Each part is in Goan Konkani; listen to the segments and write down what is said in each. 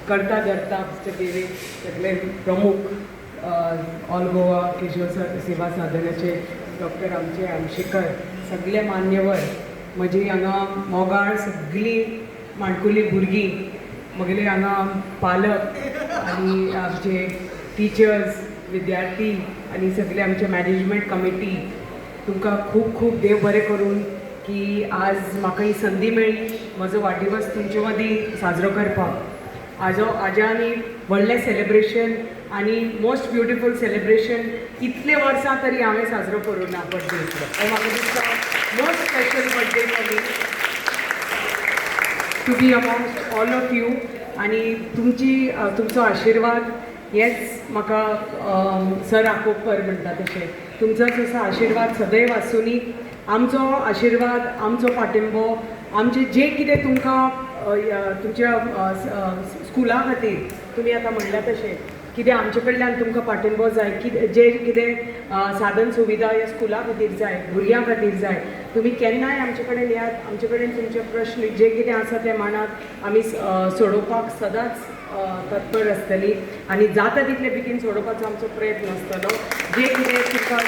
करता धरता मिस्टर देवे, सगळे प्रमुख, ऑल गोवा केशव सेवा साधनाचे डॉक्टर आमचे आमशेकर, सगळे मान्यवर, म्हजी हांगा मोगाळ सगळीं माणकुली भुरगीं, म्हगेले हांगा पालक आनी आमचे टिचर्स, विद्यार्थी आनी सगळे आमचे मॅनेजमेंट कमिटी, तुमकां खूब खूब देव बरें करून की आज म्हाका ही संदी मेळ्ळी म्हजो वाडदिवस तुमचे मदीं साजरो करपाक. आजो हाज्या आनी व्हडलें सेलिब्रेशन आनी मोस्ट ब्युटिफूल सेलिब्रेशन इतले वर्सां तरी हांवें साजरो करूं ना बड्डे. हो म्हाका दिसता most special birthday for me to be amongst all of you. आनी तुमची तुमचो आशिर्वाद हेच म्हाका सर आकोपर म्हणटा तशें तुमचोच असो आशिर्वाद सदैव आसुनी. आमचो आशिर्वाद, आमचो पाठिंबो, आमचे जे कितें तुमकां तुमच्या स्कुला खातीर तुमी आतां म्हणल्या तशें कितें आमचे कडल्यान तुमकां पाठिंबो जाय, कितें जे कितें साधन सुविधा ह्या स्कुला खातीर जाय, भुरग्यां खातीर जाय, तुमी केन्नाय आमचे कडेन येयात. आमचे कडेन तुमचे प्रश्न जे कितें आसा ते मांडात. आमी सोडोवपाक सदांच तत्पर आसतली आनी जाता तितले बेगीन सोडोवपाचो आमचो प्रयत्न आसतलो. जे कितें तुमकां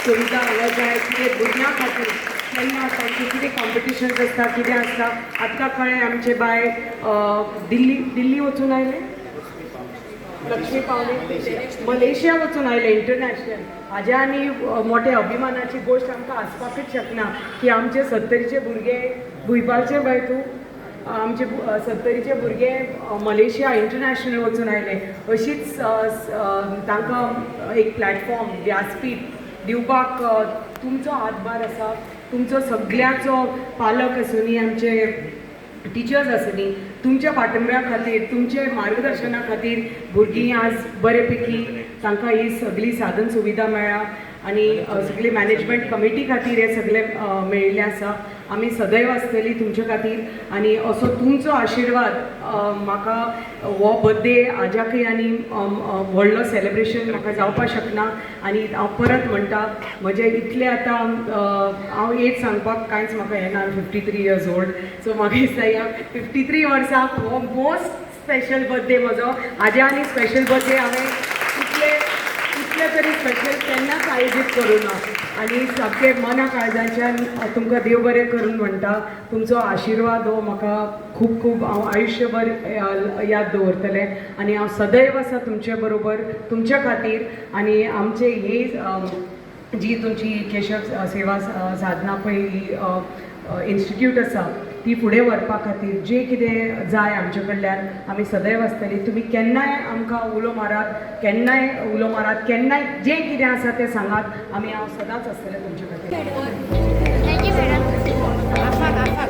सुविधा हांगा जाय, कितें भुरग्यां खातीर, केन्ना तांचे कितें कॉम्पिटिशन्स आसता, कितें आसता. आतां कळ्ळें, आमचे बाय दिल्ली दिल्ली वचून आयले, लक्ष्मी पावले, मलेशिया वचून आयले, इंटरनॅशनल. हाज्या आनी मोठे अभिमानाची गोश्ट आमकां आसपाकच शकना की आमचे सत्तरीचे भुरगे, भुंयपालचे बाय तूं, आमचे सत्तरीचे भुरगे मलेशिया इंटरनॅशनल वचून आयले. अशीच तांकां एक प्लॅटफॉर्म, व्यासपीठ दिवपाक तुमचो हातभार आसा. तुमचो सगळ्याचो, पालक आसुनी, आमचे टिचर्स आसुनी, तुमच्या पाठिंब्या खातीर, तुमचे मार्गदर्शना खातीर भुरगीं आज बरे पैकी तांकां ही सगळी साधन सुविधा मेळ्ळा आनी सगळी मॅनेजमेंट कमिटी खातीर हें सगळें मेळिल्लें आसा. आमी सदैव आसतली तुमचे खातीर आनी असो तुमचो आशिर्वाद म्हाका हो बड्डे हाज्याकय आनी व्हडलो सेलिब्रेशन म्हाका जावपाक शकना. आनी हांव परत म्हणटा, म्हजे इतले आतां हांव एज सांगपाक कांयच म्हाका येना, 53 years old. So म्हाका दिसता ह्या 53 वर्सां हो मोस्ट स्पेशल बड्डे म्हजो. हाज्या आनी स्पेशल बड्डे हांवें इतले इतले तरी स्पेशल केन्नाच आयोजीत करूं ना. आनी सामकें मना काळजाच्यान तुमकां देव बरें करून म्हणटा, तुमचो आशिर्वाद हो म्हाका खूब खूब हांव आयुश्यभर याद दवरतलें आनी हांव सदैव आसा तुमचे बरोबर, तुमच्या खातीर. आनी आमचे ही जी तुमची केशव सेवा साधना पळय ही इन्स्टिट्यूट आसा, ती फुडें व्हरपा खातीर जे कितें जाय आमचे कडल्यान, आमी सदैव आसतली. तुमी केन्नाय आमकां उलो मारात, केन्नाय उलो मारात, केन्नाय जें कितें आसा तें सांगात. आमी हांव सदांच आसतलें तुमचे खातीर. Thank you, madam. Afaq Afaq.